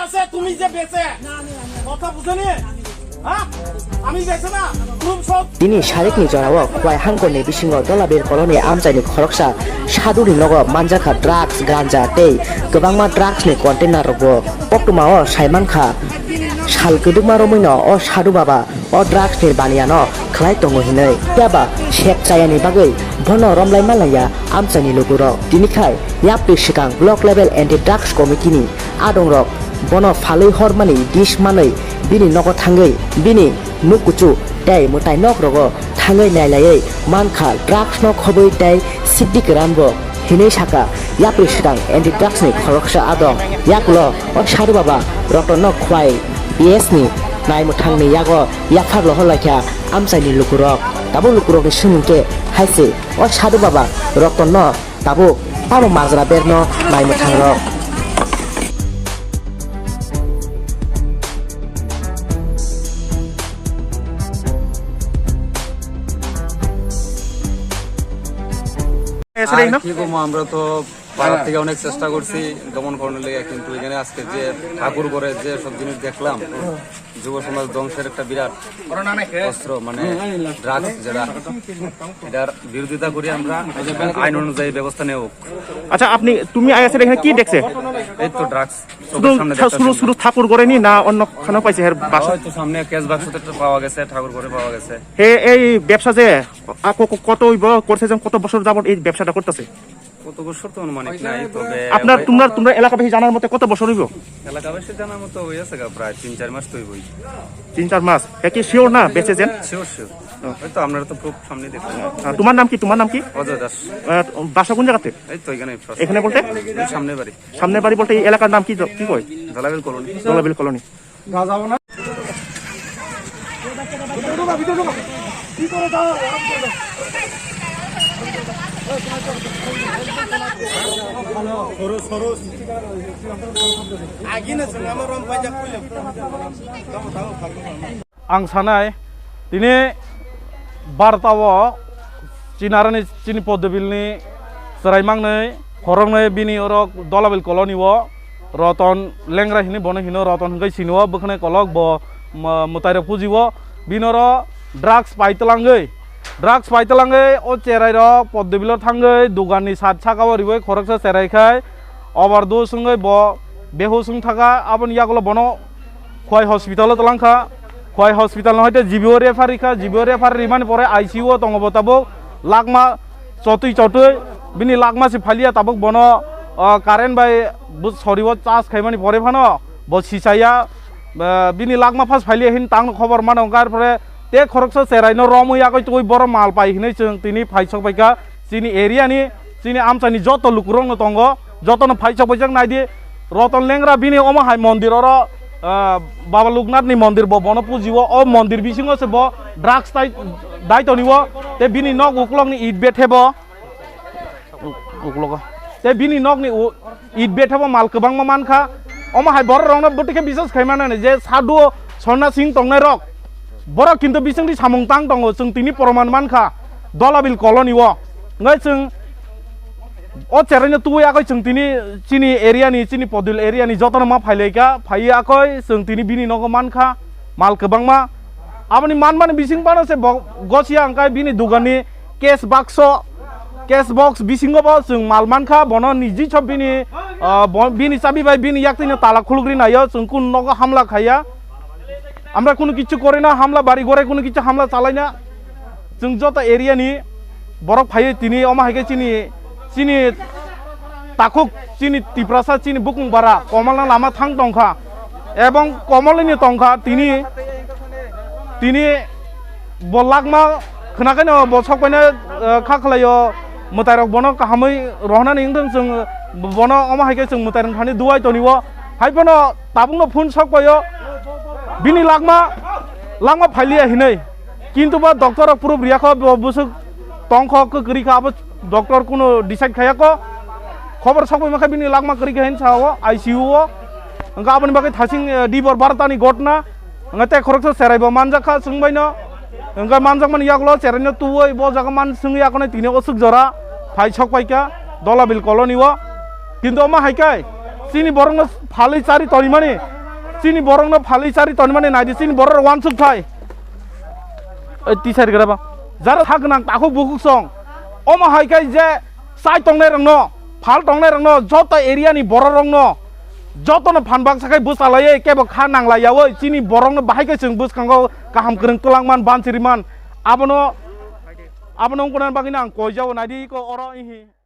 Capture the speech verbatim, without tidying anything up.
আছে, তুমি যে বেচে, কথা বুঝো নি? হ্যাঁ? আমি বেচে না, গ্রুপ সব Tini sarikni jorao Khwai hangkoni bisingo Dolabil koloni amchaini khoroksa saduni nogo manjakha drugs, ganja tei kwbangma drugsni container rokbo. Koktwmao saimankha, sal kwdwkma romwino o sadhu baba o drugs ni baniya no khlai tongo hinwi. Phiya ba sep chayani bagwi bono romlai manlaiya amchaini lukurok. Tini khai yapri swkang Block Level Anti Drugs Committee ni adongrok bono phalwi hormani dis manwi bini nogo thangwi bini nuk kuchu tei mwtai nok rogo thangwi nailaiwi mankha drugs no khobwi tei sikdi kwran bo hinwi saka yapri swkang Anti Drugs ni khoroksa adong. Yakulo o sadhu baba Rotno Khwai P S ni naimwthangni yago yaphar lohorlaikha amchaini lukurok. Tabuk lukurokni swngmung khe hai se, o sadhu baba Rotno tabuk tamo majra berno naimwthangrok. এসে আর না? কি কমো, আমরা তো পাড়ার থেকে অনেক চেষ্টা করছি দমন করানোর লেগে, কিন্তু এখানে আজকে যে ঠাকুর ঘরে যে সব জিনিস দেখলাম, যুব সমাজ ধ্বংসের একটা বিরাট অস্ত্র, মানে ড্রাগস যেটা, এটার বিরোধিতা করি আমরা। আইন অনুযায়ী ব্যবস্থা নেওয়া হোক। আচ্ছা, আপনি, তুমি আইএসএর এখানে কি দেখছে? এই তো ড্রাগস শুধু চোখের সামনে ঠা-, দেখতেছি শুধু, আমরা। শুধু ঠাকুর ঘরে নি না অন্য খানেও পাইছে এর বাসা? হয়তো সামনে ক্যাশ বাক্স তো পাওয়া গেছে, ঠাকুর ঘরে পাওয়া গেছে। হে, এই ব্যবসা যে, আ, ক-, ক-, কত হইব, করছে যে কত বছর যাবত এই ব্যবসাটা করতেছে? কত বছর তো অনুমানিক নাই, তবে আপনার, ওই তোমরা, তোমরা এলাকাবাসী জানার মতে কত বছর হইব? এলাকাবাসী জানার মতো হয়ে আছে গা, প্রায় তিন চার মাস তো হইবই। তিন চার মাস? এ কি শিওর না বেচে যেন? Sure, sure. ও। ওই তো আপনারা তো প্রুফ সামনে দেখলেন। আহ, তোমার নাম কি? তোমার নাম কি? অজয় দাস। আহ, বাসা কোন জায়গাতে? এই তো এখানে পাশে। এখানে বলতে? ওই সামনে বাড়ি। সামনে বাড়ি বলতে এই এলাকার নাম কি জ-, কি কয়? দলাবিল কলোনি। দলাবিল colony. Ang sanai, tini barta o chinarani chini Poddobilni chwrai mangnwi khoroknwi bini oro Dolabil koloni o Roton Lengra hini bono hino Roton hwnkhe sini o bwkhwnai kolok bo mwtairok puji o bini oro drugs pai twlangwi drugs pai twlangwi o cherai rok Poddobil o thangwi dugan ni sat saka o riwi khoroksa cherai khai overdose wngwi bo behush wng thaka aboni yagulo bono Khwai hospital o twlang kha. Khwai hospital no hoite G B o refer rikha, G B o refer rimani pore I C U o tongo bo tabuk lakma chotwi chotwi bini lakma se phaliya tabuk bono, ah, current bai bo sori o charge khaimani pore phano bo sisaya, ah, bini lakma phas phaliya hin tang khobor mano wngkha, ar pore te khoroksa cherai no romwi yagwi twi borok mal pai hinwi chwng tini phaisok bai kha chini area ni chini amchai ni joto lukurok no tongo. Jotono phaisok phaisok nai di, Roton Lengra bini omo hai mondir oro, ah, Baba Loknath ni mondir bo bono puji o, o mondir bisingo se bo drugs tai dai toni o, te bini nok ukulok ni it bethe bo, uk-, ukulogo, te bini nok ni u-, it bethe bo mal kwbangma mankha, omo hai borok rok no bwtwi khe biswas khai mano je sadhu o sonna sing tongnai rok, borok kintu bisingtwi samung tang tongo, chwng tini proman mankha Dolabil colony o, wngkhe chwng O cherai no tubui akoi chwng tini chini area ni, chini Podil area ni jotono ma phailaika, phaiwi akoi chwng tini bini nogo mankha mal kwbangma. Aboni manmani bising phano se bo-, gosia hwnkhe bini dugan ni case bakso, case box bisingo bo chwng mal mankha, bono niji sw bini, ah, bo-, bini chabi bai bini yaktwino tala khulugri naio, chwng kunu nogo hamla khaiya. Amra kunu kichu kori na, hamla bari gore kunu kichu hamla chalai na. Chwng joto area ni borok phaiwi tini omo hai khe chini, chini takhuk, chini Tiprasa, chini bukung bara komalna lama thang tongkha, ebong komolni tongkha tini, tini bo lakma khwnakheno bo sokpaino, eh, kha khlaio, mwtairok bono kahamwi rohornani wngthong, chwng bono omo hai khe chwng mwtairok thani duai tonio, hai phano tabukno phone sokpaio, bini lakma, lakma phailiya hinwi. Kintu ba doctor rok proof riya kho, bo bwswk tong kho, kwrwi kha, abo doctor kuno decide khaiya kho. Khobor sokbai mankha bini lakma kwrwi kha hin sao I C U o. Hwnkha aboni bagwi thasing, eh, dibor barta ni gotna. Hwnkha tei khoroksa cherai bo manjak kha chwng bai no. Hwnkha manjakmani yagulo cherai no tuwi bo jaga man swngwi yakhonai tini o swk jora phai sokpai kha Dolabil colony o. Kintu omo hai khe Chini borokno phalwi chari tonimani, chini borokno phalwi chari tonimani naidi, chini borok wansuk thai. Oi, tisari graba. Jara thak nang takhuk bukhuk song. Omo hai kai je sai tongnai rokno, phal tongnai rokno, joto area ni borok rokno, joto no phan baksa khai bwsa laiwi kebo kha nang lai yawi, chini borok no bahai kai chwng bwskango kaham kwrwng twlang man, ban chiri man. Abono, abono ungkuna bagwi ang koi jao naidi ko oro ihi.